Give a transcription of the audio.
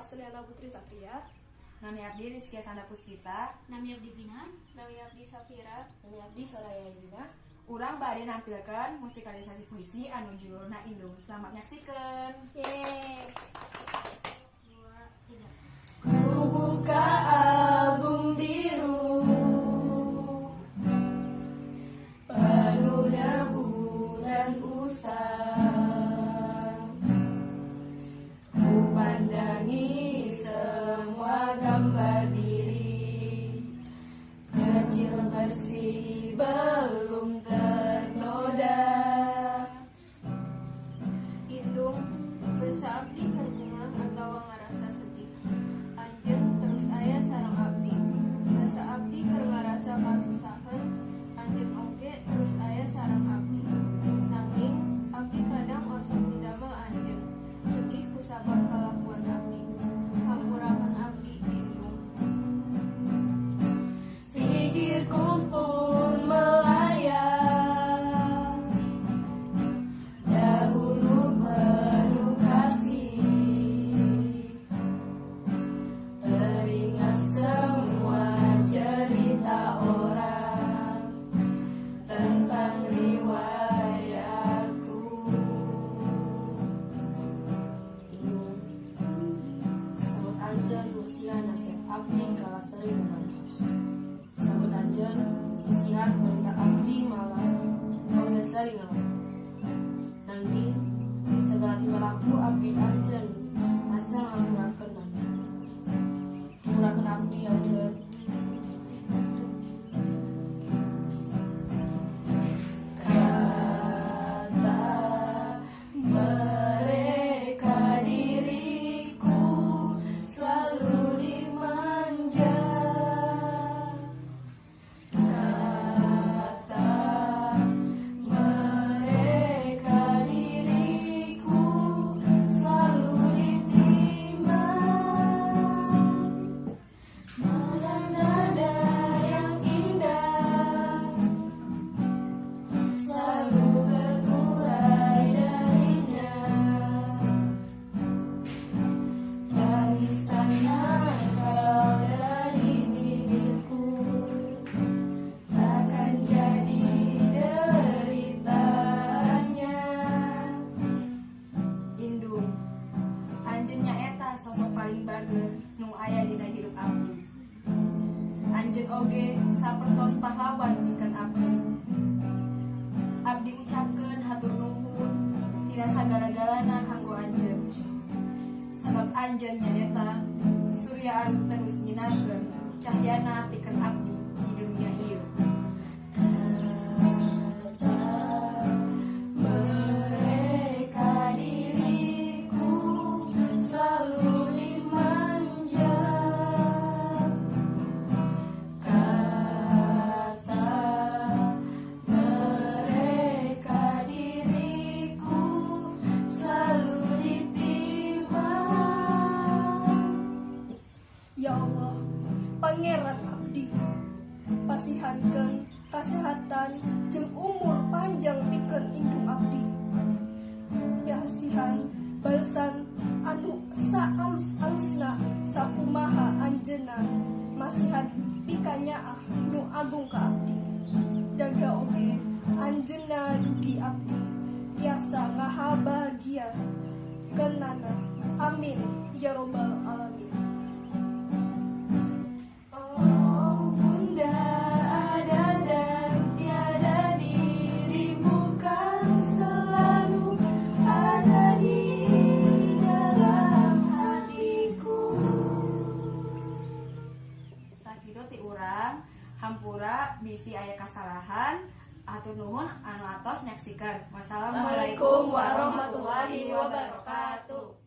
Asliana Putri Satria. Nami abdi Rizky Sanda Puspita. Nami abdi Vina. Nami abdi Safira. Nami abdi Soraya Zina. Urang bade nampilkan musikalisasi puisi anu judulna Indung. Selamat menyaksikan. Yeay. 2, 3. Ku buka album biru, penuh debu dan usang. Ku pandangi semua gambar diri, kecil bersih belum ternoda. Indung, basa abdi keur bungah atawa ngarasa sedih, anjeun terus aya sareng abdi. Basa abdi keur ngarasa kasusahan, anjeun oge terus aya sareng abdi. Nanging abdi kadang osok didamel anjeun sedih kusabab kalakuan abdi. Hampurakeun abdi, Indung. Pikirku pun melayang, dahulu penuh kasih. Teringat semua cerita orang tentang riwayatku. Indung, sabut anjeun masihan nasihat abdi kala sering ngabantos. Sabut anjeun masihan perintah abdi malah oge sering ngalawan. Nanging segala tingkah laku abdi anjeun asa ngahampurakeun abdi. Hampurakeun abdi, anjeun. Kata mereka diriku selalu dimanja. Kata mereka diriku selalu ditimbang. Nada-nada yang indah selalu terurai darinya. Tangisan nakal dari bibirku takkan jadi deritaannya. Indung, anjeun nyaeta sosok paling bager nu aya dina hirup abdi. Anjeun oge sapertos pahlawan pikeun abdi. Abdi ucapkeun hatur nuhun tina sagala-galana kanggo anjeun. Sabab anjeun nyaeta surya anu terus nyinarkeun cahyana pikeun abdi di dunia ieu. Kata mereka diriku selalu dimanja. Kata mereka diriku selalu ditimbang. Ya Allah, Pangeran abdi, pasihankeun kasehatan jeung umur panjang pikeun indung abdi. Masihan balesan anu saalus-alusna sakumaha anjeunna masihan pikanyaah nu agung ka abdi. Jaga oge anjeunna dugi abdi tiasa ngahabahagia keunana. Amin ya robbal alamin. Oh bunda, ada dan tiada dirimu kan selalu ada di dalam hatiku. Sakitu ti urang, hampura bisi aya kasalahan. Hatur nuhun anu atos nyaksikan. Wassalamualaikum Assalamualaikum warahmatullahi wabarakatuh.